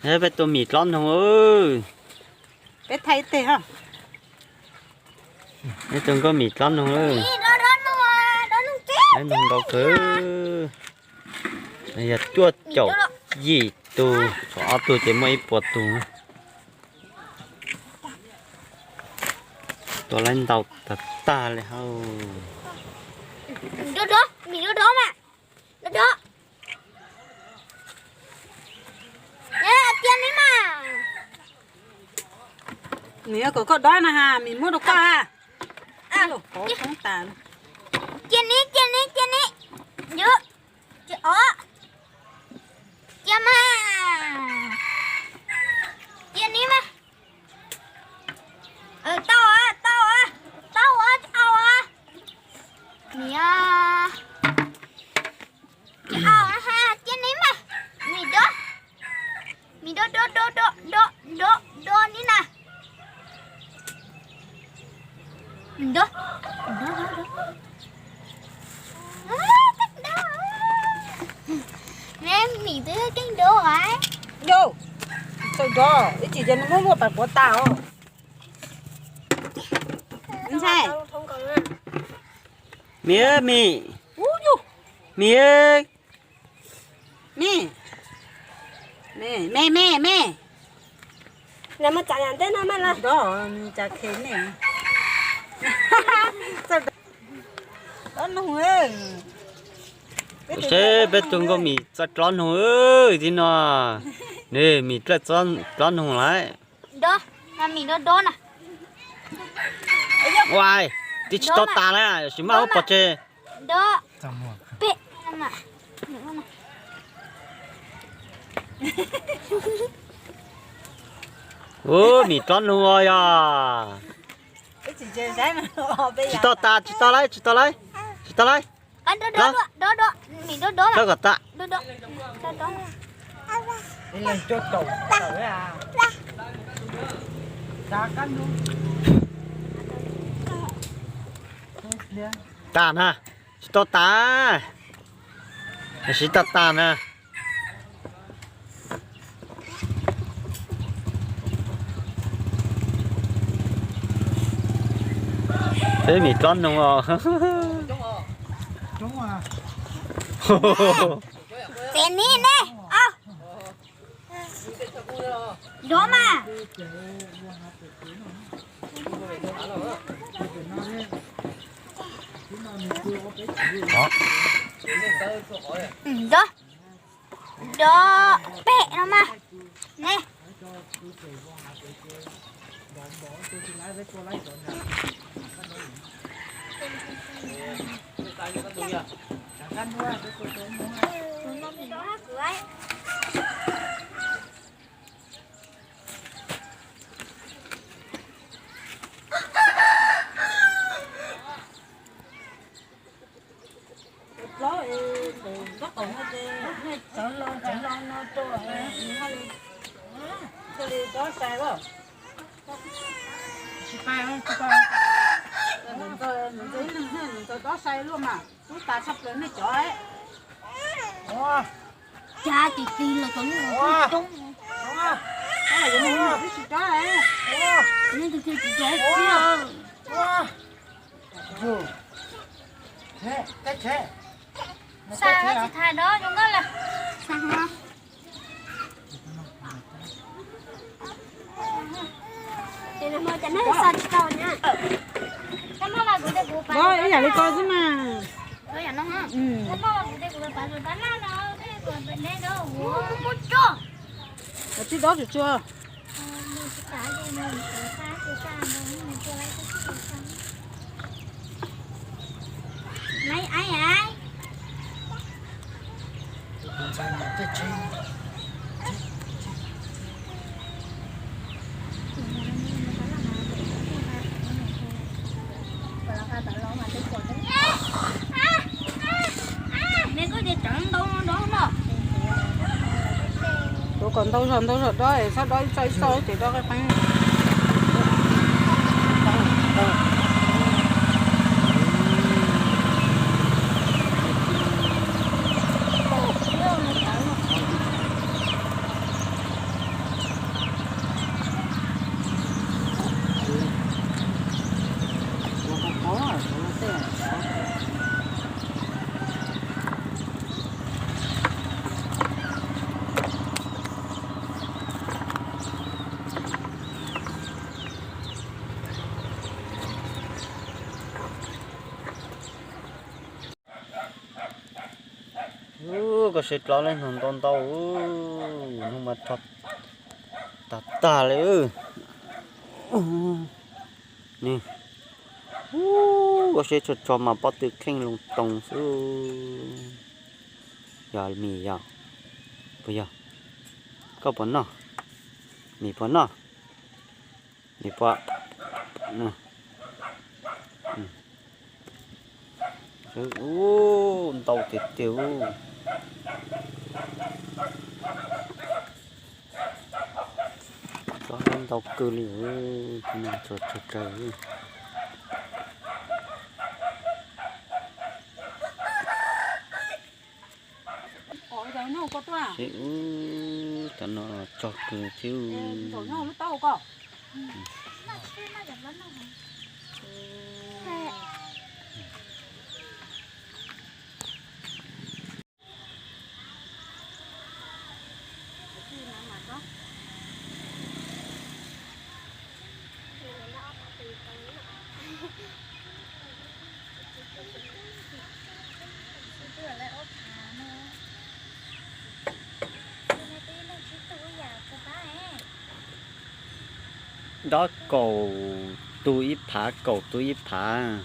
Peb tus Mim dlob noog. Peb thaij ib teg ha. Peb tus Nkauj Mim dlob noog. Dlob noog ntau kawg. Yog cuaj caum yim tus, tshuav ob tug ces muaj ib puas tus. Tua laib ntau tag tag li hauj. Dob dob, Mim dob dob mas. Dob dob. Cia ni mas. Mim kom koj dob na ha, Mim muab rau koj ha. Cia ni, cia ni, cia ni. Cia os. Cia mas. Cia ni mas. Tau, tau, tau, tau. Niam. Cia ni mas. Mim dob. Mim dob, dob, dob, dob, dob, dob, dob ni na. Mim dob. Mim twb keej dob. Yus, txawm dob ib chim ces nws muab muag pas puav tas os. Ntshai. Mim, Mim. Mim. Me, me, me, me. Nws mus txav yam ntej no mas los. Nws txav khe ne. Txawj dob noog. Seb peb tus Nkauj Mim txawj dlob noog tib no. Nws Mim dlob noog lawm. Dob, Mim dob dob na. Ua, twb tsis tau tas na, sim maj ua pov tseg. Dob pem. Ub, Mim dlob noog os yog. Tsis tau tas, tsis tau lawm, tsis tau lawm, tsis tau lawm. Dob, dob, Mim dob dob, kom tas. Tas na, tsis tau tas. Sim tas tas na. Peb Mim dlob noog os. Tsev ni ne. Dob mas. Dob. Dob pem no mas. Ne. Plaub es tus nraub qaum no ces nej txawv los txawv los no rau, thiaj li dob sai as. Tsis pais, tsis pais. Nws ntxawg dob sai luaj mas tub tas tshaj plaws nej cov. Cas tis tis los cov lub coob. Tsis dob, nej tus twg tsis dob. Sa tsis thaiv dob zoo nkauj lawm. Dob ib yam li ko xwb mas. Tsis dob tsuas tsuas. Tus kom ntau zog ntau zog dob, txhob dob ib txoj ib txoj ces dob qeeb qeeb. Ub, koj seb dlov li no ntau ntau, hnub mas rog tag tag li. Ni, ub, koj seb tso tso mas pob tw kheej loo too xwb. Yog mis yog, puas yog? Koj puas noj? Mis puas noj? Mis puas? Ub, ntau tiag tiag. Ntau kawg li, tso tso tso. Seb ub, cov no tsog kawg thiab. Dob kaum tus ib phav, kaum tus ib phav.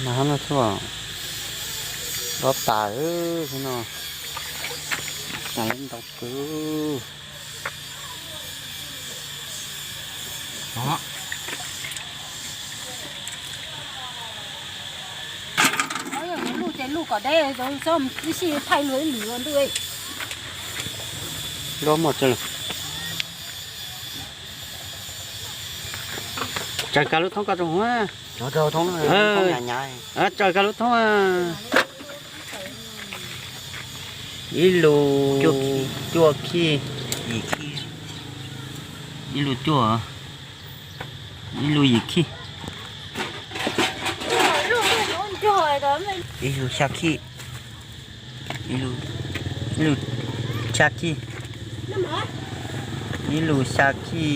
Mas no tshuaj dob tas no, tas ntau kawg. Luj ces luj kom deb, txhob tib si thaij luag ib lwm ntuj. Dob muaj tsaws, tsaws kiag lub thoob koj rau huv. Tsaws kiag lub thoob. Ib lus cuaj khij, ib lus cuaj, ib lus yim khij, ib lus xya khij, ib lus xya khij, ib lus xya khij,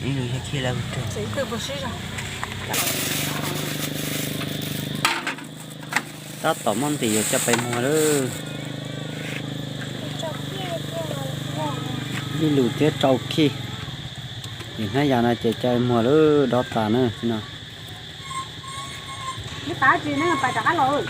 ib lus xya khij lawm. Tab tom muab ntim yuav coj pais muag lawm. Ib lus thiab rau khij. Nim hnab yas no ces coj muag lawm, dob tas na no. Ib pab tsis ne, pais rov qab los.